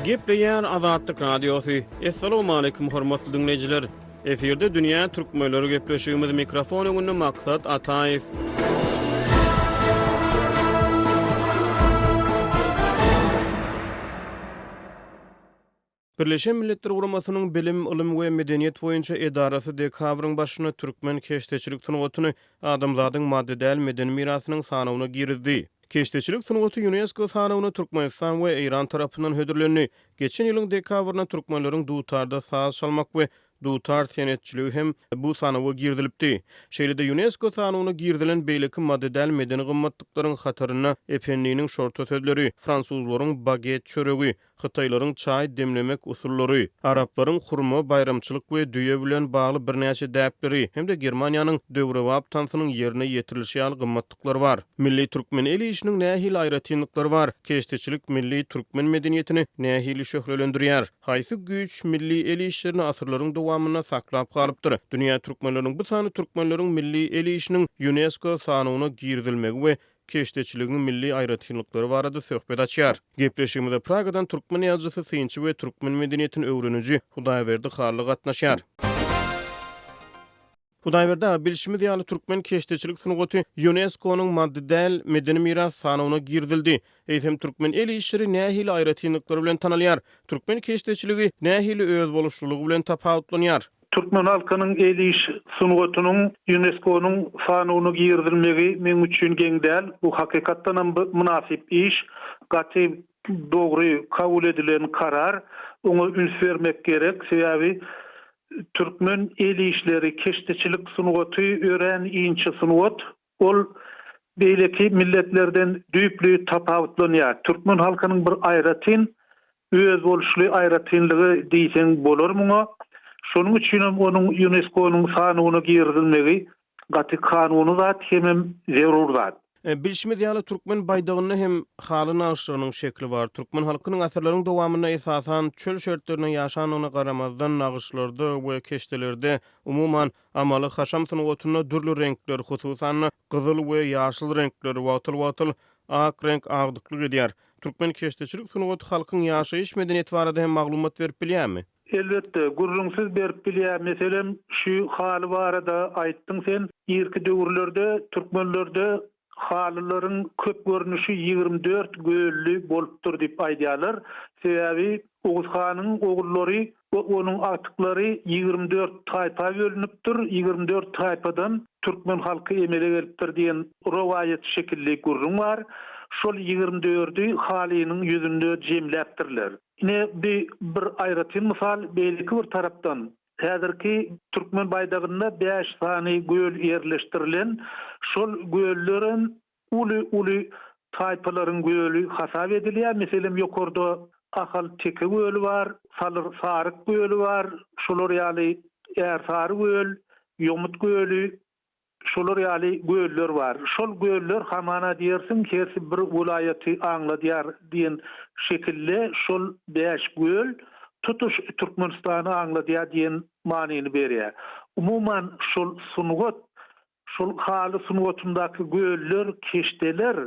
Gepleýär Azatlyk Radiosy. Assalamualaikum hormatly diňleýjiler. Efirde dünýä türkmenleri gepleşigimiz mikrofon öňünde Maksat Ataýew. Birleşen Milletler Guramasynyň Bilim, ylym we medeniýet boýunça edarasy dekabryň başynda türkmen keşdeçilik sungatyny adamzadyň maddy däl medeni mirasynyň sanawyna girizdi. Keşdeçilik sungaty Ýunesko sanawyna Türkmenistan we Eýran tarapyndan hödürlendi. Geçen ýylyň dekabrynda türkmenleriň dutarda saz çalmak we dutar senetçiligi hem bu sanawa girizilipdi. Şeýle-de Ýunesko sanawyna girizilen beýleki maddy däl medeni gymmatlyklaryň hatarynda Ependiniň şorta sözleri, fransuzlaryň baget çöregi, Hytaýlaryň çaý demlemek usullary, araplaryň hurma, baýramçylyk we düýe bilen bagly birnäçe däpleri hem-de Germaniýanyň döwrebap tansynyň ýerine ýetirilişi ýaly gymmatlyklar bar. Milli türkmen el işiniň nähili aýratynlyklary bar? Keşdeçilik milli türkmen medeniýetini nähili şöhlelendirýär? Haýsy güýç milli el işlerini asyrlaryň dowamynda saklap galypdyr? Dünýä türkmenleriniň bu sany türkmenleriň milli el işiniň Ýunesko sanawyna girizilmegi we keşdeçiligiň milli aýratynlyklary barada söhbet açýar. Gepleşigimize Pragadan türkmen ýazyjysy, synçy we türkmen medeniýetini öwreniji Hudaýberdi Hally gatnaşýar. Hudaýberdi aga, bilşimiz ýaly, türkmen keşdeçilik sungaty Ýunesko-nyň maddy däl medeni miras sanawyna girizildi. Eýsem, türkmen el işleri nähili aýratynlyklary bilen tanalýar? Türkmen keşdeçiligi nähili özboluşlylygy bilen tapawutlanýar? Türkmen halkynyň el iş sungatynyň Ýunesko-nyň sanawyna girizilmegi meň üçin geň däl. Bu hakykatdanam mynasyp iş. Gaty dogry kabul edilen karar. Oňa üns bermek gerek. Sebäbi türkmen el işleri, keşdeçilik sungaty örän inçe sungat. Ol beýleki milletlerden düýpli tapawutlanýar. Türkmen halkynyň bir aýratyn özboluşly aýratynlygy diýseň bolar muňa. Şonuň üçinem onuň Ýunesko-nyň sanawyna girizilmegi gaty kanuny zat hemem zerur zat. Bilşimiz ýaly, türkmen baýdagynda hem haly nagyşlarynyň şekli bar. Türkmen halkynyň asyrlaryň dowamynda esasan çöl şertlerinde ýaşandygyna garamazdan, nagyşlarda we keşdelerde, umuman, Amaly-haşam sungatynda dürli reňkler, hususan-da, gyzyl we ýaşyl reňkler, wagtal-wagtal ak reňk agdyklyk edýär. Türkmen keşdeçilik sungaty halkyň ýaşaýyş medeniýeti barada hem maglumat berip bilýärmi? Elbetde, gürrüňsiz berip bilýär. Meselem, şu haly barada aýtdyň sen. Irki döwürlerde türkmenlerde Halylaryň köp görnüşi 24 gölli bolupdyr diýip aýdýarlar. Sebäbi Oguz hanyň ogullary we onuň agtyklary 24 taýpa bölünipdir, 24 taýpadan türkmen halky emele gelipdir diýen rowaýat şekilli gürrüň bar. Şol ýigrimi dördi halynyň ýüzünde jemläpdirler. Ine, bi bir aýratyn mysal, beýleki bir tarapdan, Häzirki türkmen baýdagynda bäş sany göl ýerleşdirilen. Şol göllerem uly-uly taýpalaryň göli hasap edilýär. Meselem, ýokarda Ahal teke göli bar, Salyr saryk göli bar, şolar ýaly Ärsary göl, Ýomut göli, Şolar ýaly göller bar. Şol göller hamana diýersiň hersi bir welaýaty aňladýar diýen şekilde şol bäş göl tutuş Türkmenistany aňladýar diýen manyny berýär. Umuman şol sungat, şol haly sungatyndaky göller, keşdeler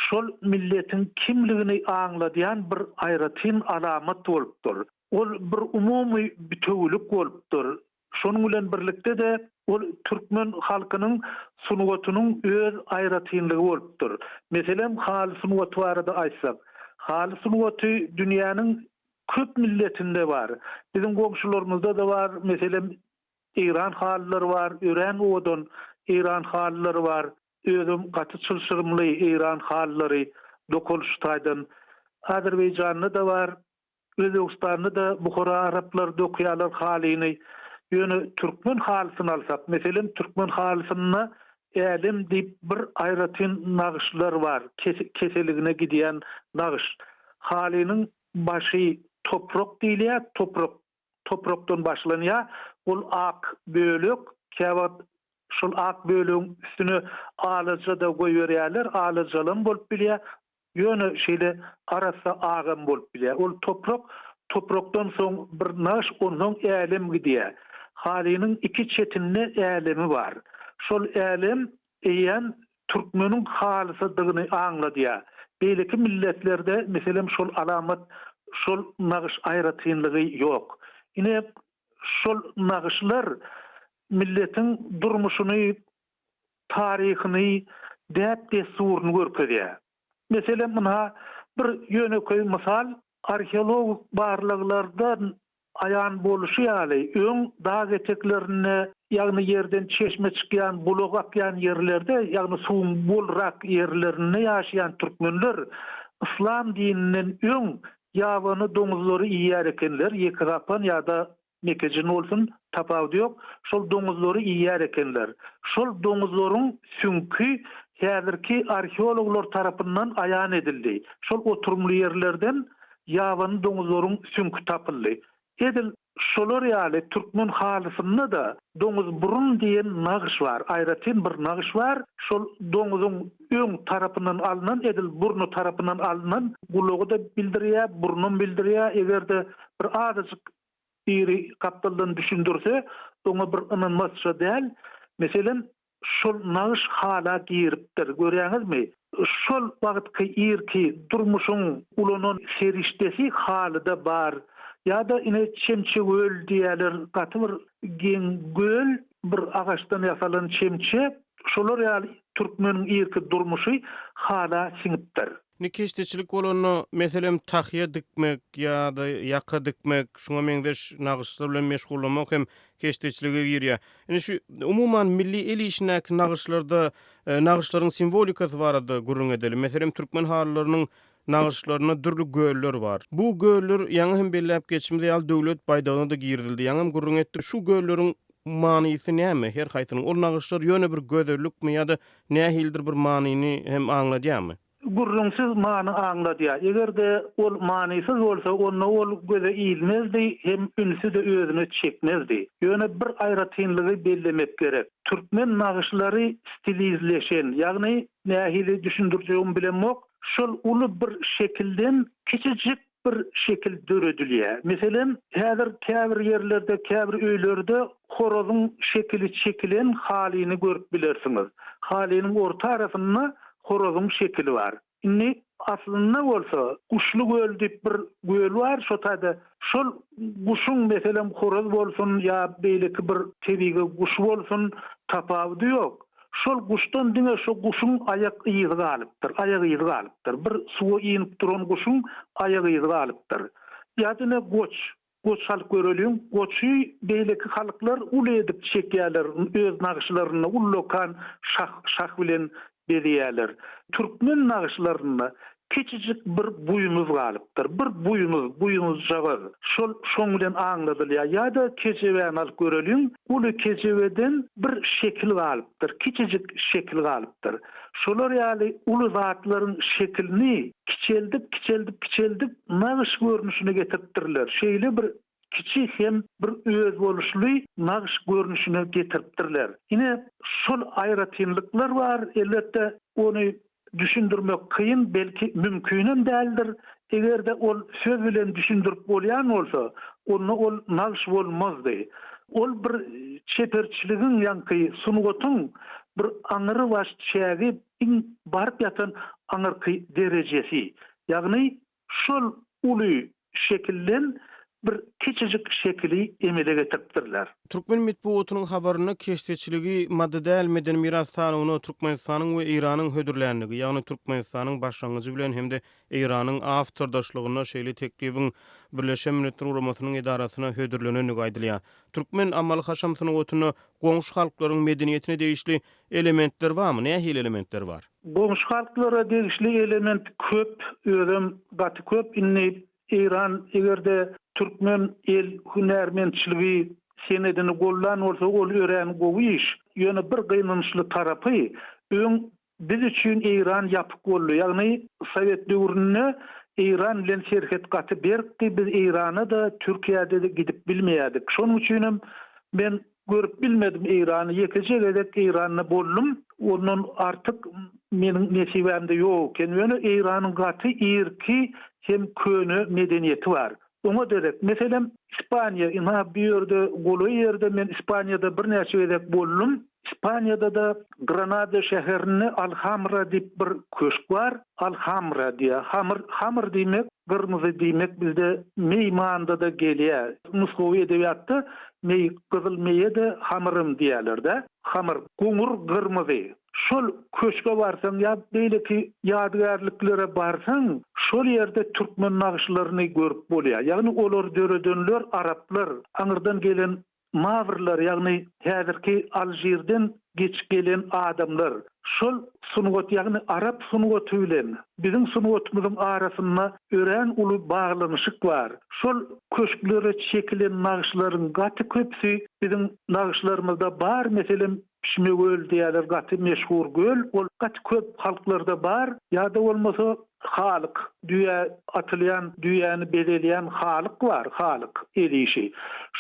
şol milletiň kimligini aňladýan bir aýratyn alamat bolupdyr. Ol bir umumy bitewülik bolupdyr. Şonuň bilen birlikde-de, ol türkmen halkynyň sungatynyň öz aýratynlygy bolupdyr. Meselem, haly sungaty barada aýtsak. Haly sungaty dünýäniň köp milletinde bar. Biziň goňşularymyzda-da bar. Meselem, eýran halylary bar, örän owadan eýran halylary bar. Özem gaty çylşyrymly eýran halylary dokalyş taýdan. Azerbaýjanda-da bar. Özbegistanda-da Buhara araplary dokýarlar halyny. Ýöne türkmen halysyny alsak, meselem, türkmen halysynda älem diýip bir aýratyn nagyşlar bar, keseligine gidýän nagyş. Halynyň başy toprak diýilýär, toprak toprakdan başlanýar. Ol ak bölek, käwagt şol ak bölegiň üstüne alaja-da goýberýärler, alajalam bolup bilýär. Ýöne şeýle arassa agam bolup bilýär. Ol toprak, toprakdan soň bir nagyş, onsoň älem gidýär. Halynyň iki çetinde älemi bar. Şol älem eýýäm türkmeniň halysydygyny aňladýar. Beýleki milletlerde, meselem, şol alamat. şol nagyş aýratynlygy ýok. Ine, şol nagyşlar milletiň durmuşyny, taryhyny, däp-dessuryny görkezýär. Meselem, ynha, bir ýönekeý mysal, arheologik barlaglardan Aýan bolşy ýaly, öň dag eteklerinde, ýagny ýerden çeşme çykýan, bulak akýan ýerlerde, ýagny suwuň bolrak ýerlerinde ýaşaýan türkmenler yslam dininden öň ýabany doňuzlary iýýär ekenler, ýekegapan ýa-da mekejin bolsun, tapawudy ýok, şol doňuzlary iýýär ekenler. Şol doňuzlaryň süňki häzirki arheologlar tarapyndan aýan edildi. Şol oturymly ýerlerden Ýabany doňuzlaryň süňki tapyldy. Edil şolar ýaly türkmen halysynda-da doňuzburun diýen nagyş bar. Aýratyn bir nagyş bar. Şol doňuzyň öň tarapyndan alnan, edil burny tarapyndan alnan gulagy-da bildirýär, burnam bildirýär. Eger-de bir azajyk biri gapdaldan düşündirse, oňa bir ynanmazça däl. Meselem, Şol nagyş hala giripdir, görýäňizmi? Şol wagtky irki durmuşyň ulanan serişdesi halyda bar. Ýa-da ine çemçegöl diýýärler, gaty bir geň göl, bir agaçdan ýasalan çemçe. Şolar ýaly türkmeniň irki durmuşy hala siňipdir. Indi keşdeçilik bolanda, meselem, tahýa dikmek ýa-da ýaka dikmek, şuňa meňzeş nagyşlar bilen meşgullanmak hem keşdeçilige girýär. Indi şu umuman milli el işindäki nagyşlarda nagyşlaryň simwolikasy barada gürrüň edeliň. Meselem, türkmen halylarynyň nagyşlarynda dürli göller bar. Bu göller ýaňy hem belläp geçimiz ýaly döwlet baýdagyna-da girizildi. Ýaňam gürrüň etdik. Şu gölleriň manysy näme her haýsynyň? Ol nagyşlar ýöne bir gözellikmi ýa-da nähilidir bir manyny hem aňladýarmy? Gürrüňsiz many aňladýar. Eger-de ol manysyz bolsa, onda ol göze ilmezdi hem ünsi-de özüne çekmezdi. Ýöne bir aýratynlygy bellemek gerek. Türkmen nagyşlary stilizleşen, ýagny nähili düşündirjegimi bilemok, şol uly bir şekilden kiçijik bir şekil döredilýär. Meselem, häzir käbir ýerlerde, käbir öýlerde horazyň şekili çekilen halyny görüp bilersiňiz. Halynyň orta arasynda horazyň şekili bar. Indi aslynda bolsa Guşly göl diýip bir göl bar, şo taýda şol guşuň, meselem, horaz bolsun ýa beýleki bir tebigy guş bolsun, tapawudy ýok. Şol guşdan diňe şo guşuň aýak yzy galypdyr, aýak yzy galypdyr. Bir suwa inip duran guşuň aýak yzy galypdyr. Ýa-da ine goç. Goç alyp göreliň. Goçy beýleki halklar uly edip çekýärler, öz nagyşlarynda ullakan şah, şah bilen bezeýärler. Türkmen nagyşlarynda Kiçijik bir buýnuz galypdyr. Bir buýnuz, buýnuzjagaz. Şol şoň bilen aňladylýar. Ýa-da kejebäni alyp göreliň. Uly kejebeden bir şekil galypdyr. Kiçijik şekil galypdyr. Şolar ýaly uly zatlaryň şekilini kiçeldip, kiçeldip, kiçeldip nagyş görnüşine getiripdirler. Şeýle bir kiçi hem bir özboluşly nagyş görnüşine getiripdirler. Ine, şol aýratynlyklar bar. Elbetde, ony düşündirmek kyn, belki mümkinem däldir. Eger-de ol söz bilen düşündirip bolýan bolsa, onda ol nagyş bolmazdy. Ol bir çeperçiligiň, ýaňky sungatyň bir aňrybaş çägi, iň baryp ýatan aňyrky derejesi. Ýagny Şol uly şekilden bir kiçijik şekili emele getiripdirler. Türkmen metbugatynyň habarynda keşdeçiligi maddy däl medeni miras sanawyna Türkmenistanyň we Eýranyň hödürländigi, ýagny Türkmenistanyň başlangyjy bilen hem-de Eýranyň awtordaşlygynda şeýle teklibiň Birleşen Milletler Guramasynyň edarasyna hödürlenendigi aýdylýar. Türkmen amaly-haşam sungatynda goňşy halklaryň medeniýetine degişli elementler barmy? Nähili elementler bar? Goňşy halklara degişli element köp, özem gaty köp. Indi Eýran eger-de türkmen el hünärmentçiligi senedini goldan bolsa ol örän gowy iş. Ýöne bir gynançly tarapy, öň biz üçin Eýran ýapyk boldy. Ýagny sowet döwründe Eýran bilen serhet gaty berkdi, biz Eýrana-da, Türkiýä-de gidip bilmeýärdik. Şonuň üçinem men Görüp bilmedim Eýrany, ýekeje gezek Eýranda boldum, ondan artyk meniň nesibämde ýok eken. Ýöne Eýranyň gaty irki hem köne medeniýeti bar. Oňa derek, meselem, Ispaniýa, ynha bu ýerde golaý ýerde men Ispaniýada birnäçe gezek boldum. Ispaniýada-da Granada şäherinde Alhamra diýip bir köşk bar. Alhamra diýýär. Hamr, hamr diýmek gyrmyzy diýmek bizde meý manyda-da gelýär. Nusgawy edebiýatda meý, gyzyl meýe-de hamrym diýýärler-dä. Hamr, goňur gyrmyzy. Şol köşge barsaň ýa beýleki ýadygärliklere barsaň, şol ýerde türkmen nagyşlaryny görüp bolýar. Ýagny olary döredenler araplar, aňyrdan gelen mawrlar, ýagny häzirki Alžirden geçip gelen adamlar. Şol sungat, ýagny arap sungaty bilen biziň sungatymyzyň arasynda örän uly baglanyşyk bar. Şol köşklere çekilen nagyşlaryň gaty köpüsi biziň nagyşlarymyzda bar, meselem, Pişme göl diýýärler gaty meşhur göl ol gaty köp halklarda bar ýa-da bolmasa halyk düýä atylýan düýäni bezelýän halyk bar halyk el işi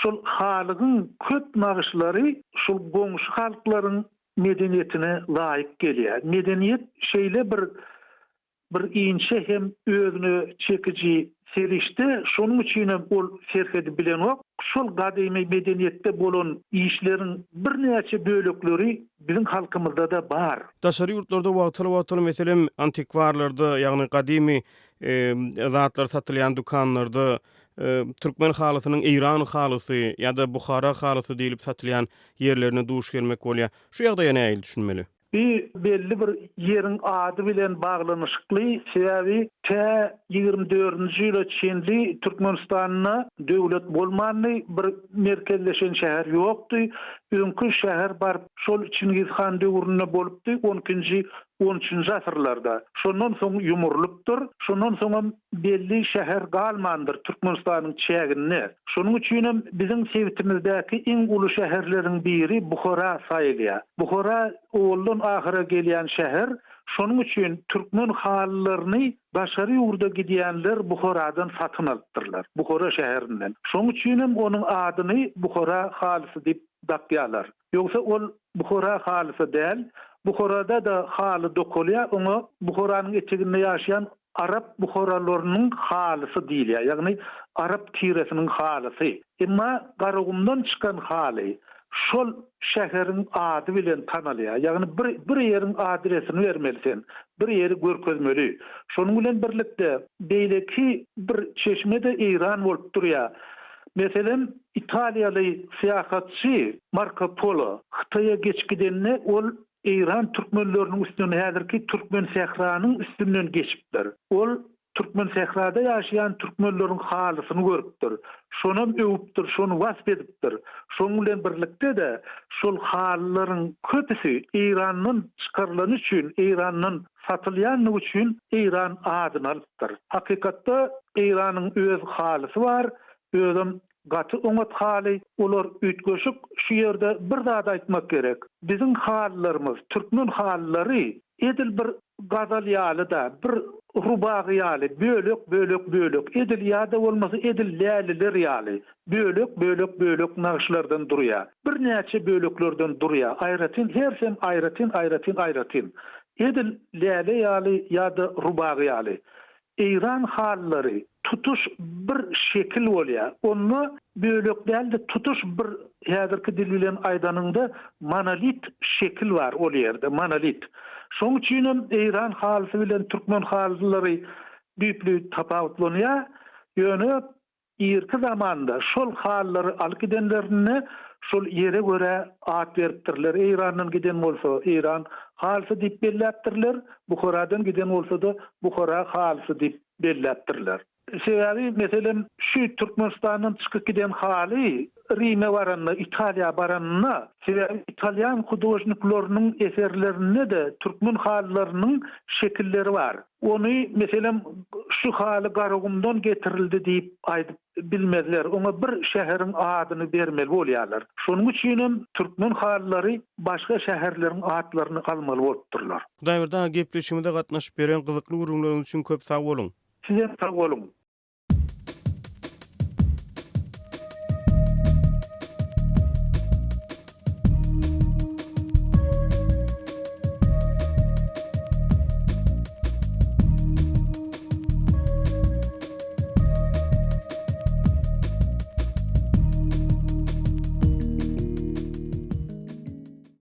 şol halygyň köp nagyşlary şol goňşy halklaryň medeniýetine laýyk gelýär medeniýet şeýle bir Bir inçe hem özüne çekiji serişde, şonuň üçinem ol serhedi bilenok. Şol gadymy medeniýetde bolan işleriň birnäçe bölekleri biziň halkymyzda-da bar. Daşary ýurtlarda wagtal-wagtal, meselem, antikwarlarda, ýagny gadymy zatlar satylýan dükanlarda türkmen halysynyň eýran halysy ýa-da buhara halysy diýlip satylýan ýerlerine duş gelmek bolýar. Şu ýagdaýa nähili düşünmeli? Bu belli bir ýeriň ady bilen baglanyşykly, sebäbi tä 24-nji ýyla çenli Türkmenistanda döwlet bolmandy, bir merkezleşen şäher ýokdy. Öňki şäher baryp şol Çingiz han döwründe bolupdy, on ikinji, on üçünji asyrlarda. Şondan soň ýumrulypdyr. Şondan soňam belli şäher galmandyr Türkmenistanyň çäginde. Şonuň üçinem biziň sebitimizdäki iň uly şäherleriň biri Buhara saýylýar. Buhara owaldan ahyra gelýän şäher, şonuň üçin türkmen halylaryny daşary ýurda gidýänler Buharadan satyn alypdyrlar, Buhara şäherinden. Şonuň üçinem onuň adyny Buhara halysy diýip dakýarlar. Ýogsa ol Buhara halysy däl. Buharada-da haly dokalýar, oňa Buharanyň eteginde ýaşaýan Arap buharalarynyň halysy diýilýär, ýagny arap tiresiniň halysy. Emma Garagumdan çykan haly şol şäheriň ady bilen tanalýar. Ýagny bir bir ýeriň adresini bermeli sen, bir ýeri görkezmeli. Şonuň bilen birlikde beýleki bir çeşme-de Eýran bolup durýar. Meselem, italiýaly syýahatçy Marko Polo Hytaýa geçip gidende ol Eýran türkmenleriniň üstünden häzirki Türkmensähranyň üstünden geçipdir. Ol Türkmensährada ýaşaýan türkmenleriň halysyny görüpdir. Şonam öwüpdir, şony wasp edipdir. Şonuň bilen birlikde-de şol halylaryň köpüsi Eýrandan çykarylany üçin, Eýrandan satylýanlygy üçin Eýran adyny alypdyr. Hakykatda Eýranyň öz halysy bar, özem Gaty oňat haly, olar üýtgeşik, şu ýerde bir zat aýtmak gerek, biziň halylarymyz, türkmen halylary edil bir gazal ýaly-da, bir rubagy ýaly, bölek-bölek-bölek, edil ýa-da bolmasa edil läliler ýaly, bölek-bölek-bölek nagyşlardan durýar. Birnäçe böleklerden durýar, aýratyn, hersem aýratyn-aýratyn-aýratyn. Edil läle ýaly ýa-da rubagy ýaly. Eýran halylary tutuş bir şekil bolýar. Onda bölek däl-de tutuş bir häzirki dil bilen aýdanyňda monolit şekil bar ol ýerde, monolit. Şoň üçinem eýran halysy bilen türkmen halylary düýpli tapawutlanýar. Ýöne Irki zamanda şol halylary alyp gidenlerinde şol ýere görä at beripdirler. Eýrandan giden bolsa Eýran halysy diýip belläpdirler, Buharadan giden bolsa-da Buhara halysy diýip belläpdirler. Sebäbi, meselem, şu Türkmenistandan çykyp giden haly Rime baranda, Italiýa baranynda, sebäbi italýan hudožnikleriniň eserlerinde-de türkmen halylarynyň şekilleri bar. Ony, meselem, şu haly Garagumdan getirildi diýip aýdyp bilmezler. Oňa bir şäheriň adyny bermeli bolýarlar. Şonuň üçinem türkmen halylary başga şäherleriň atlaryny almaly bolupdyrlar. Hudaýberdi aga gepleşigimize gatnaşyp beren gyzykly gürrüňleriňiz üçin köp sag boluň. Sizem sag boluň.